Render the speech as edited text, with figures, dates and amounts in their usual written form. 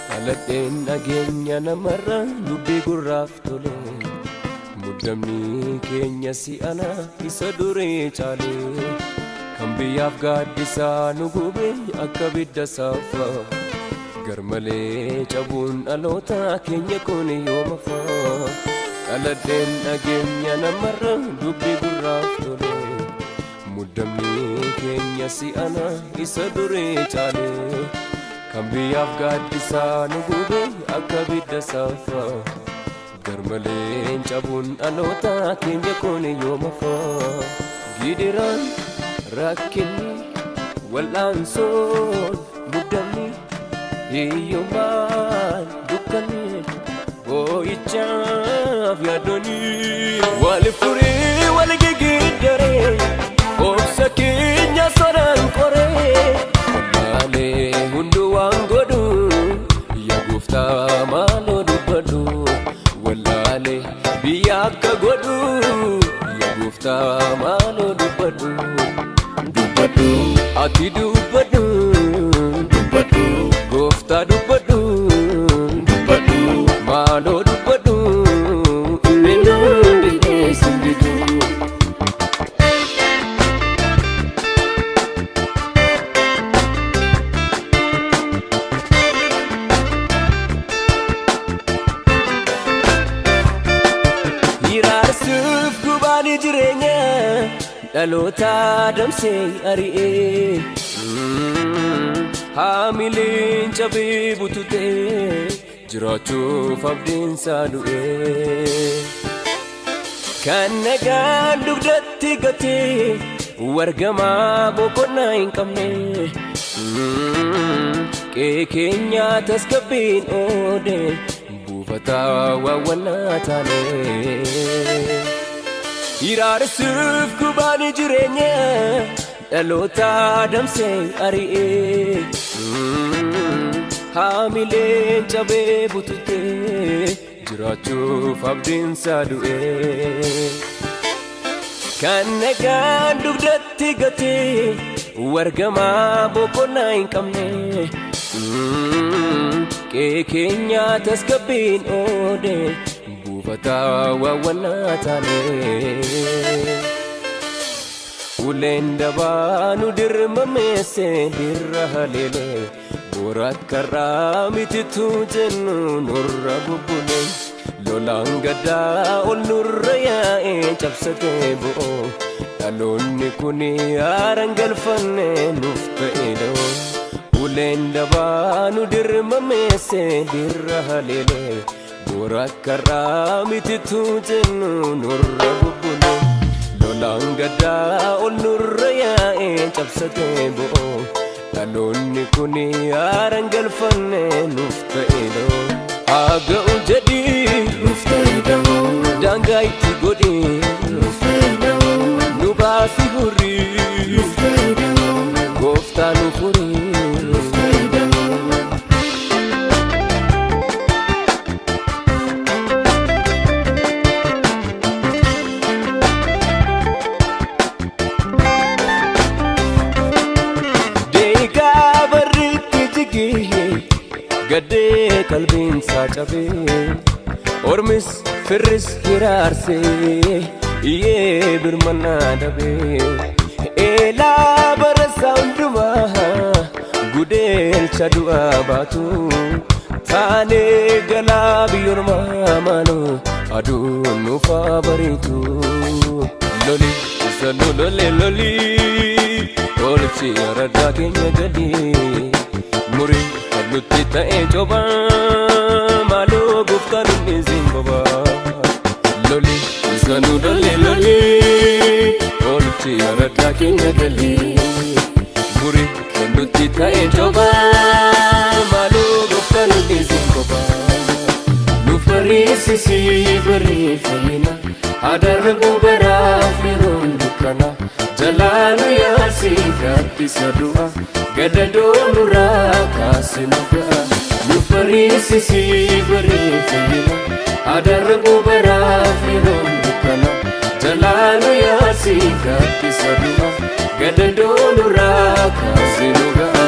Dhaladheen dhageenya namarra dubbii gurraaf tole. Muddamni keenya si'ana isa duree caale. Kan biyyaaf gaaddisaa nu gube akka bidda saafa. Garmalee cabuun dhaloota keenya kun yooma fa'a. Dhaladheen dhageenya namarra dubbii gurraaf tole. Muddamni keenya si'ana isa duree caale. Kan biyyaaf gaaddisaa nu gube akka bidda saafa. Garmaleen cabuun dhaloota keenya kun yooma fa'a. Gidiraan rakkinni wal'aansoon muddamni hiyyummaan dukkanni boo'ichaaf yaadonni. Wal furii wal gigiddaree obsa keenya sonaan qoree. Wallaalee hunduu waan godhu yaa gooftaa maaloo dubbadhu. Wallaalee biyya akka godhu yaa gooftaa maaloo dubbadhu. Dubbadhu ati dubbadhu dubbadhu gooftaa dubbadhu dubbadhu maaloo dubbadhu inni nuti dhiyeessin didu. Hiraarsuuf gubaan jireenya dhaloota damsee ari'ee. Haamileen cabee bututee jiraachuuf abdiinsaa du'ee. Kan nagaan dugdatti gatee wargamaa boqonnaa hin qabne. Qe'ee keenya tasgabbiin oode buufata waawwannaa taane. Hiraarsuuf gubaan jireenya dhaloota damsee ari'ee. Haamileen cabee bututee jiraachuuf abdiinsaa du'ee. Kan nagaan dugdatti gatee wargamaa boqonnaa hin qabne. Qe'ee keenya tasgabbiin oode buufata waawwannaa taane. Uleen dabaa nu dirmameesse dirra haleele. Boora karraa mititu jennu nurra bubbule. Lolaan gaddaa ol nurra yaa'ee cabsatee bo'o. Dhaloonni kun haaraan galfanne nuuf ta'e da'oo. Uleen dabaa nu dirmameesse dirra haleele. Boora karraa mititu jennu nurra bubbule. Lolaan gaddaa ol nurra yaa'ee cabsatee bo'o. Dhaloonni kun haaraan galfanne nuuf ta'e da'oo. Haa ga'u jedhii Nuuf ta'e da'oo. Daangaa itti godhii Nuuf ta'e da'oo. Nu baasi hurrii Nuuf ta'e da'oo. Gooftaa nu furii. Nuuf ta'e da'oo. Deegaa barriitti jigee gaddee qalbiinsaa cabee ormis firris hiraarsee iyyee birmannaa dhabee eelaa barasaa hundumaa gudeelcha du'aa baatu taanee galaa biyyoormaa maaloo aduun nuufaa bariitu. Loli isa nu lole loli oolchi araddaa keenya galii murii kan nutti ta'e cobaa maaloo gooftaan inni siin bobaa. Loli isa nu lole loli oolchi araddaa keenya galii murii kan nutti ta'e cobaa maaloo gooftaan inni siin bobaa. Nu bariisisii barii fayyina hadarbu baraaf yeroon dukkana jalaalu yaasii gaaddisa du'a gadadoo nurraa kaasinu ga'a. Nu bariisisii barii fayyina hadarbu baraaf yeroon dukkana jalaalu yaasii gaaddisa du'a gadadoo nurraa kaasinu ga'a.